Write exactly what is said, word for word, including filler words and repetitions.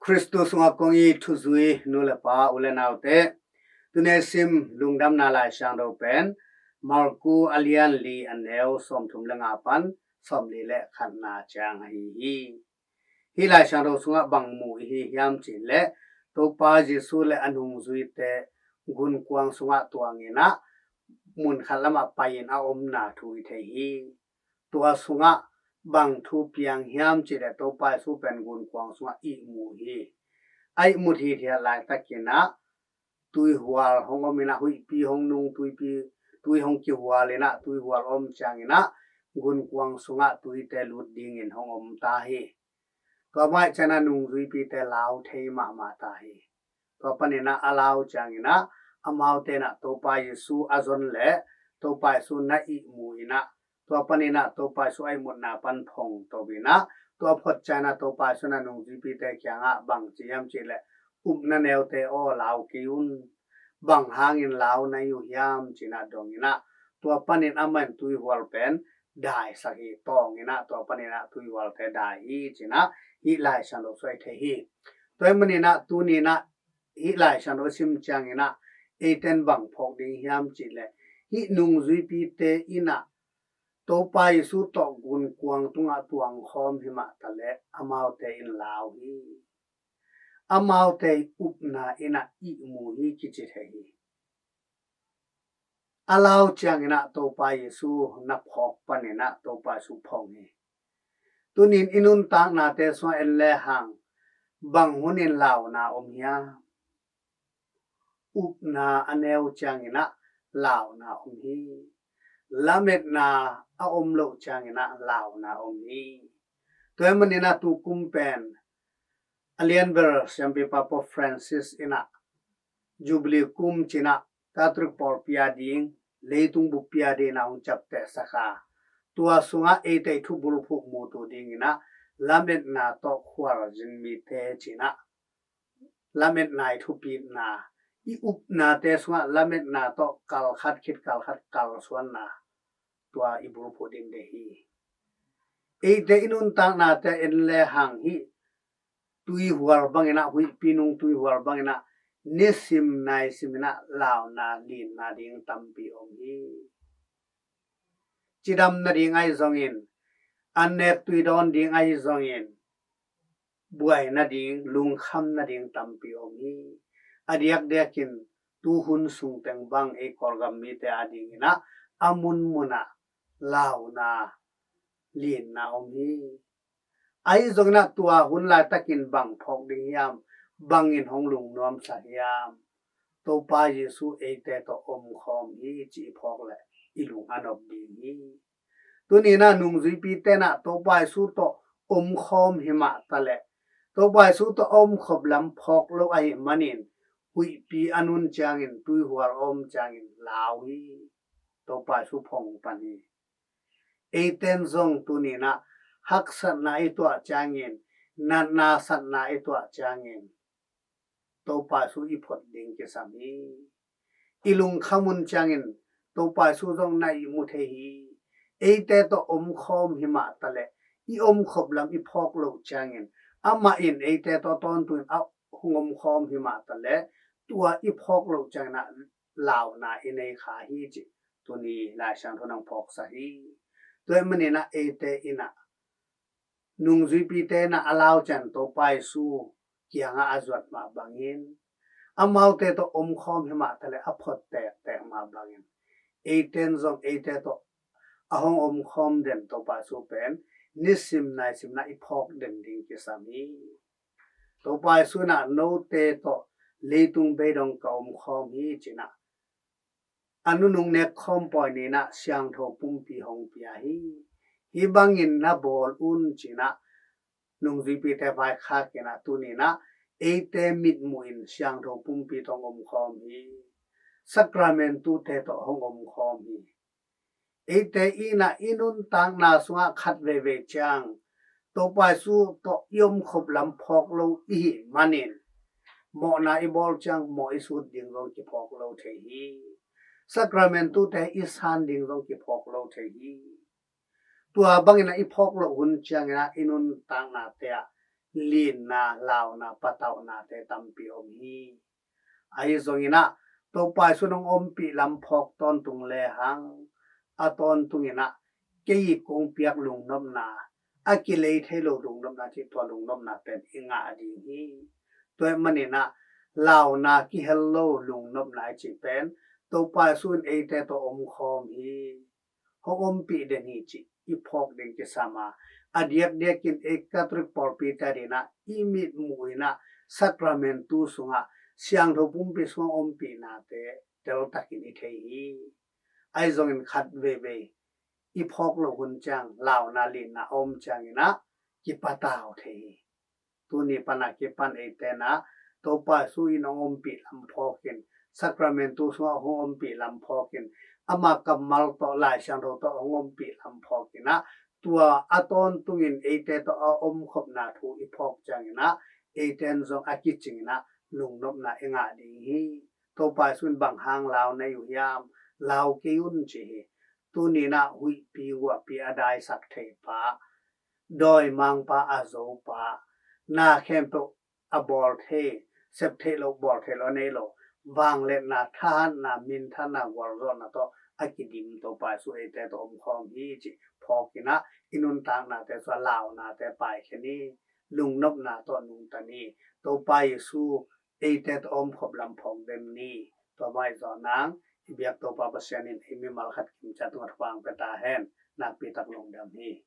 Khristu sungah kong it thuzui nu le pa, u le naute, tuni a sim lungdamna Lai Siangtho pen Marku a lian li, a neu sawmthum le nga pan sawmli le khatna ciang ahi hi. Hih Lai Siangtho sungah bang mu i hi hiam cih leh, Topa Jesu le a nungzuite gunkuang sungah tuangin ah, mun khat lamah pai-in a omna thu i thei hi. Tua sungah bang thu piang hiam cih leh, Topa Jesu pen gunkuang sungah ihmu mu hi. A ihmut hithiat laitakin ah, tuihual hong om in ah, huihpi hong nung, tuipi, tui hong kihual in ah, tuihual om ciangin ah, gunkuang sungah tuite lut dingin hong om ta hi. Tua mah ciangin ah nungzuipite lau thei mahmah ta hi. Tua panin ah a lau ciangin ah, amaute in ah Topa Jesu a zon leh Topa Jesu na ihmu in ah, tua panin ah Topa Jesu a ihmutna pan phongto in ah, tua phot ciangin ah Topa Jesu in ah nungzuipite kiangah bang ci hiam cih leh, "Upna neute aw, lau kei un. Bang hangin lau na hi uh hiam?" ci-in ah dong in ah, tua panin amah in tuihual pen daisak hi. Tawng in ah, tua panin ah tuihualte dai hi ci-in ah hih Lai Siangtho sung i thei hi. Tua ahih manin ah tuni in ah hih Lai Siangtho sim ciangin ah, eite in bang phawk ding hiam cih leh, hih nungzuipite in ah Topa Jesu tawh gunkuang tungah tuangkhawm hi mah taleh, amaute in lau hi. Amaute upna in ah ihmu hi kici thei hi. A lau ciangin ah Topa Jesu na phawk panin ah Topa Jesu phong hi. Tunin i nuntaknate sungah en lehang, bang hunin launa om hiam? Upna a neu ciangin ah launa om hi. Lametna a om loh ciangin ah launa om hi. Tua ahih manin ah tukum pen a lianbel siampipa Pope Francis in ah Jubilee kum ci-in ah Catholic pawlpi a ding, leitung buppi a ding in ah hong ciaptehsak a, tua sungah eite i thubulphuh mutu dingin ah, lametna tawh khualzin mite ci-in ah, lametna i thupitna, i upnate sungah lametna tawh kalkhat khit kalkhat kalsuanna, tua i bulphuh ding deih hi. Eite i nuntaknate en lehang, hih tuihual bangin ah, huihpi nung tuihual bangin ah, nisim naisim in ah launa linna ding tampi om hi. Cidam nading ahi zongin, annek tui dawn ding ahi zongin, buai nading, lungkham nading tampi om hi. A diakdiakin tuhun sung teng bang ei Kawlgam mite a dingin ah, a munmun ah launa linna om hi. Ahi zongin ah tua hun laitakin bang phawk ding hiam, bangin hong lungnuamsa hiam? Topa Jesu eite tawh omkhawm hi cih i phawk leh i lung a nop ding hi. Tuni in ah nungzuipite in ah Topa Jesu tawh omkhawm hi mah taleh, Topa Jesu tawh a omkhop lam phawk lo ahih manin, huihpi a nun ciangin, tuihual a om ciangin lau hi. Topa Jesu phong pan hi. Eite in zong tuni in ah haksatna i tuah ciangin, natna satna i tuah ciangin, Topa Jesu i phot ding kisam hi. I lungkham un ciangin Topa Jesu zong na ihmu thei hi. Eite tawh omkhawm hi mah taleh, i omkhop lam i phawk loh ciangin, amah in eite tawh tawntung in a hong omkhawm hi mah taleh, tua i phawk loh ciangin ah launa i nei kha hi cih tuni Lai Siangtho in hong phawksak hi. Tua ahih manin ah eite in ah, nungzuipite in ah a lau ciang Topa Jesu kiangah a zuat mah bangin, amaute tawh omkhawm hi mah taleh a phot tektek mah bangin, eite in zong eite tawh a hong omkhawm den Topa Jesu pen nisim naisim in ah i phawk den ding kisam hi. Topa Jesu in ah, "Note tawh leitung beidong ka omkhawm hi," ci-in ah, a nunung nekkhawm pawi ni in ah siangtho pumpi hong pia hi. Hih bangin na bawl un ci-in ah nungzuipite vaikhak in ah, tuni in ah eite mitmuhin siangtho pumpi tawh hong omkhawm hi. Sakramentute tawh hong omkhawm hi. Eite in ah i nuntakna sungah khat veivei ciang Topa Jesu tawh i omkhop lam phawk lo i hih manin, mawhna i bawl ciang mawh i sut ding zong kiphawk lo thei hi. Sakramentute i san ding zong kiphawk lo thei hi. Tua bangin ah i phawk loh hun ciangin ah i nuntaknate ah linna, launa, patauhnate tampi om hi. Ahi zongin ah Topa Jesu in hong ompih lam phawk tawntung lehang, a tawntungin ah kei kong piak lungnopna, a kilei thei lo lungnopna cih tua lungnopna pen i ngah ding hi. Tua ahih manin ah launa kihel lo lungnopna i cih pen Topa Jesu in eite tawh omkhawm hi. Hong ompih den hi cih i phawk ding kisam a, a diakdiakin ei Catholic pawlpite adingin ah i mitmuh in ah Sacramentu sungah, siangtho pumpi sungah ompihnate teltakin i thei hi. Ahi zongin khat veivei i phawk loh hun ciang launa, linna a om ciangin ah kipatau thei hi. Tuni pan a kipan eite in ah Topa Jesu in hong ompih lam phawkin, Sacramentu sungah hong ompih lam phawkin, ama kammal tawh, Lai Siangtho tawh hong ompih lam phawkin ah, tua a tawntungin eite tawh a omkhopna thu i phawk ciangin ah eite in zong a kicingin ah lungnopna i ngah ding hi. Topa Jesu in bang hang lau nei uh hiam? Lau kei un ci hi. Tuni in ah huihpi guahpi a daisak thei pa, dawimangpa a zopa, na khempeuh a bawl thei, sep theih loh, bawl theih loh a nei lo, vangliatna, thahatna, minthanna, gualzawhna tawh a kidim Topa Jesu eite tawh omkhawm hi cih phawkin ah i nuntaknate sungah launate paikhen hi. Lungnopna tawh nungta ni. Topa Jesu eite tawh omkhop lam phawk den ni. Tua mah ahi zongin i biak Topa Pasian in ei mimal khat kimciat tungah thupha hong pia ta hen. Nakpi tak lungdam hi.